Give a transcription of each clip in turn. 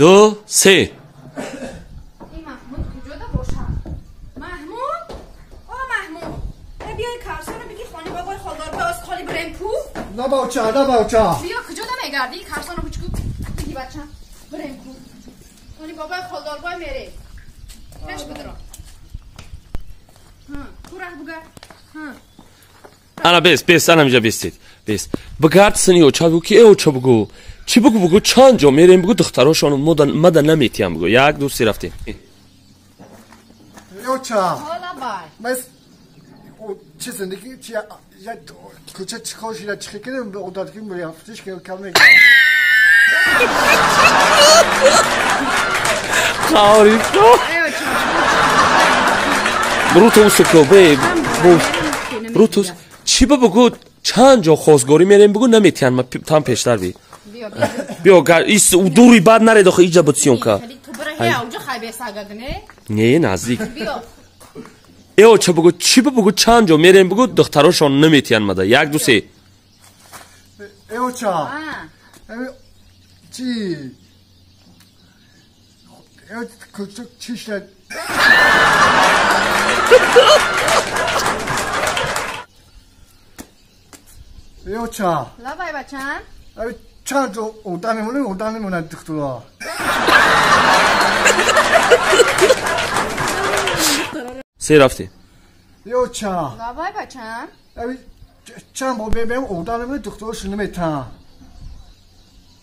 2 3. این محمود کجا دا باشه؟ محمود؟ آ محمود، بیای کرسانو بگی خانه بابای خالدار باز خالی بریم کو؟ نه باچا، نه باچا. بیا کجا دا میگردی؟ کرسانو بچکو بگی بچم بریم کو. خانه بابای خالدار بای میره. پیش بدرا. ها، کو راه بگه. ها. انا بس بس انا میجا بستید. بس. بگرد سنی اوچا بگو که اوچا بگو. چی بگو بگو چند جا میریم بگو دختراشون مدن نمیتیم بگو. 1 2 3 رفتیم. اوچا. حالا بای. بس چه زندگی چی یا کوچه چیکار شده چی کردم به اوداد که میافتش که کم میگم. خاری تو. بروتوس کو به بروتوس چی بگو چند جا خواستگاری میریم بگو نمیتین ما تام پیشتر بی. بیا ایس دوری بعد نره داخل اینجا بتسیون که. تو برای اوجا خیلی ساگدنه. نه نزدیک. ایو چه بگو چی بگو چند جا میریم بگو دختراشون نمیتین مده. 1 2 3. ایو چا. چی؟ ایو کوچک چی شد؟ ایو چا. لبای بچم. چند جا اودن میمونه اودن میمونه دخترا. 3 رفتیم. ایو چا. لبای بچم. چند با بیم اودن میمونه دختراشون نمیتن.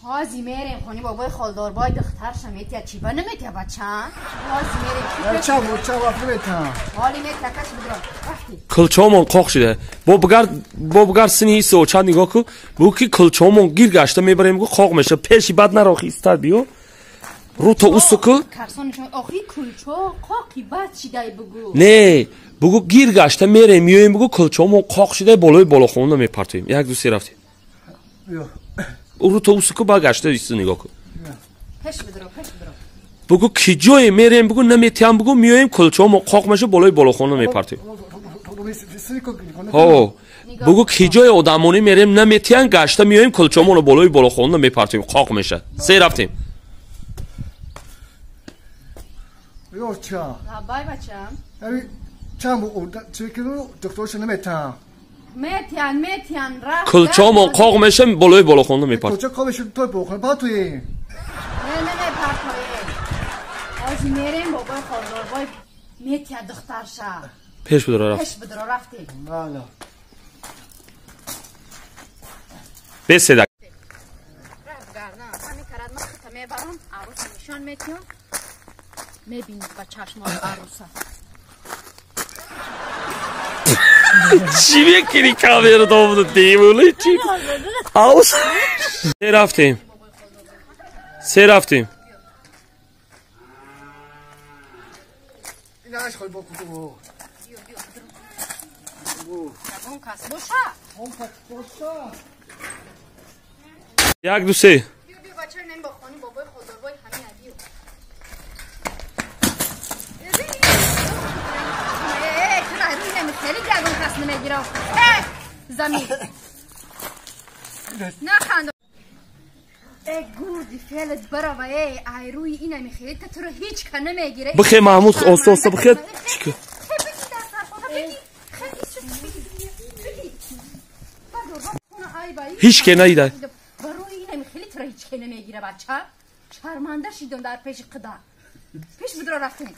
هازی میریم خونی بابای خالدار بای دخترش میتیا چی با نمیتیا بچم. هازی میریم. چند با چند وقت نمیتن. حالی میتیا کش بدرا. رفتی. کلچامون قاق شده. با بگر سنی ایسه و چند نگاه کو بگو که کلچامون گیر گشته میبریم بگو قاق میشه پیشی بد نراخی ایستر بیو رو تا اوستو که کرسانشون آخی کلچا قاقی بد شده بگو. نه بگو گیر گشته میریم میایم بگو کلچامون قاق شده بالای بالاخونه میپرتیم. 1 2 3 رفتیم. رو تا اوستو که با گشته ایسته نگاه کن. پیش بدرو پیش بدرو. بگو کی جای میریم بگو نمیتیم بگو میایم کلچامون قاق میشه بالای بالاخونه میپرتیم. ها بگو کی جای آدمونی میریم نمیتین گشته میایم کلچامونو بالای بالاخونه میپرتیم قاق میشه. 3 رفتیم. یوچا. بای بچم. چند با چه کدو دکترش نمیتن. میتین میتین رفت. کلچامون قاق میشه بالای بالاخونه میپرتیم. کلچا قاق میشه توی بالاخونه پرتوی. نه نه نه پرتوی. از میریم بابای خالدار بای میتیا دخترشه. پیش بدرو رفت. پیش بدرو رفتی. بله. بس دک. رفت گردن. همین کرد من خودم میبرم عروس نشان میتیم. میبینی با چشمان عروسه. چی میکنی کامرا دوم دیوونه چی؟ عروس. 3 رفتیم. 3 رفتیم. اینش خیلی با کو. اون کس باشه. اون کس باشه. 1 2 3. بیا بیا بچه نیم با خانی بابای خالدار بای همین ادیو. ای تو روی نمی خیلی گرون کس نمیگیرم. ای زمین. نه خند. ای گوردی فعلت برا و ای ای روی اینمی خیلی تو رو هیچ که نمیگیره. بخی محمود آستا آستا بخی. چیکه؟ هیچ که نیده. برای اینم خیلی تو رو هیچ که نمیگیره بچه. شرمنده شیدم در پیش قدا. پیش بدرو رفتیم.